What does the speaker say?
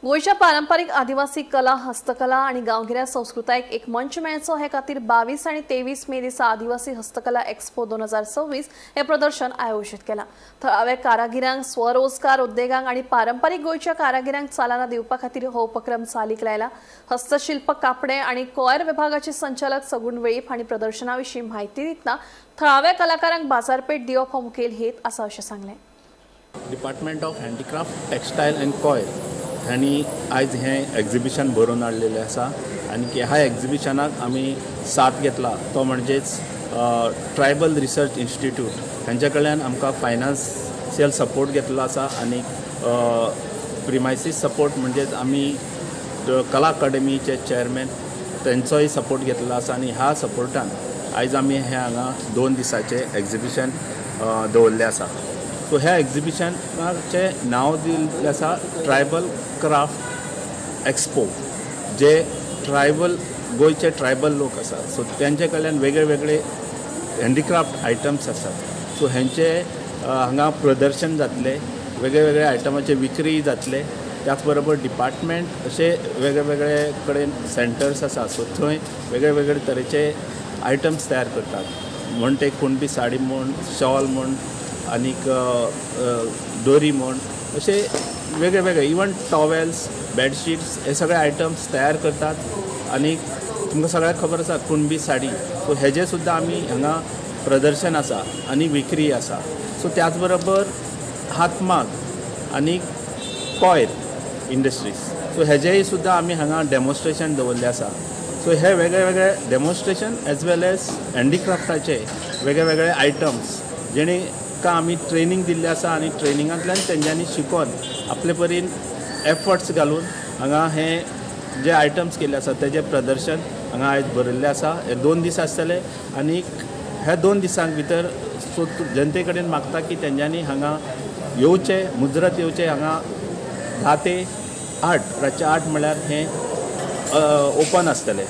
गोंयच्या पारंपारीक आदिवासी कला, हस्तकला आनी गांवगिऱ्या संस्कृतायेक एक मंच मेळचो हे खातीर 22 आनी 23 मे दिसा आदिवासी हस्तकला एक्सपो 2026 हे प्रदर्शन आयोजीत केलां. थळाव्या कारागिरांक, स्वरोजगार उद्देगांक आनी पारंपारीक गोंयच्या कारागिरांक चालना दिवपा खातीर हो उपक्रम चालीक लायला. हस्तशिल्प, कापडे आनी कॉयर विभागाचे संचालक सगुण वेळीप हांणी प्रदर्शना विशीं म्हायती दितना थळाव्या कलाकारांक बाजारपेठ दिवप हो मुखेल हेत आसा अशें सांगलें. Department of Handicraft, Textile and Coir हांणी आयज हें एग्जिबिशन भरोवन हाडलेलें आसा आनी ह्या एग्जिबिशनाक आमी साथ घेतला तो म्हणजेच ट्रायबल रिसर्च इन्स्टिट्यूट. हांच्या कडल्यान आमकां फायनान्शियल सपोर्ट घेतलो आसा आनी प्रिमायसीस सपोर्ट, म्हणजेच आमी कला अकादमीचे चेअरमॅन तेंचोय सपोर्ट घेतलो आसा. आनी ह्या सपोर्टान आयज आमी हें हांगा 2 दिसाचें एग्जिबिशन दवरलें आसा. सो ह्या एग्जिबिशनाचें नांव दिल्लें आसा ट्रायबल क्राफ्ट एक्सपो. जे ट्रायबल, गोंयचे ट्रायबल लोक आसा, सो तेंचे कडल्यान वेगळे वेगळे हँडीक्राफ्ट आयटम्स आसात. सो हेंचे हांगा प्रदर्शन जातलें, वेगळे वेगळे आयटमाचे विक्री जातले. त्याच बरोबर डिपार्टमेंट अशे वेगळे वेगळे कडेन सेंटर्स आसा, सो थंय वेगळे वेगळे तरेचे आयटम्स तयार करतात. म्हण ते कुणबी साडी म्हण, शॉल म्हण, आनीक दोरी म्हण, अशे वेगळे वेगळे, इवन टॉवेल्स, बेडशीट्स हे सगळे आयटम्स तयार करतात. आनी तुमकां सगळ्यांक खबर आसा कुणबी साडी, सो हेजें सुद्दां आमी हांगा प्रदर्शन आसा आनी विक्री आसा. सो त्याच बरोबर हातमाग आनी कॉयर इंडस्ट्रीज, सो हेजेय सुद्दां आमी हांगा डेमॉन्स्ट्रेशन दवरलें आसा. सो हे वेगळे वेगळे डेमॉन्स्ट्रेशन एज वेल एज हँडीक्राफ्टाचे वेगळे वेगळे आयटम्स, जेणे का आमी ट्रेनींग दिल्लें आसा आनी ट्रेनिंगांतल्यान तेंच्यांनी शिकोन आपले परीन एफर्ट्स घालून हांगा हे जे आयटम्स केल्ले आसा तेजें प्रदर्शन हांगा आयज भरिल्लें आसा. हे 2 दीस आसतले आनी ह्या 2 दिसांक भितर, सो जनते कडेन मागता की तेंच्यांनी हांगा येवचें, मुजरत येवचें. हांगा 10 ते 8, रातचें 8 म्हळ्यार हें ओपन आसतलें.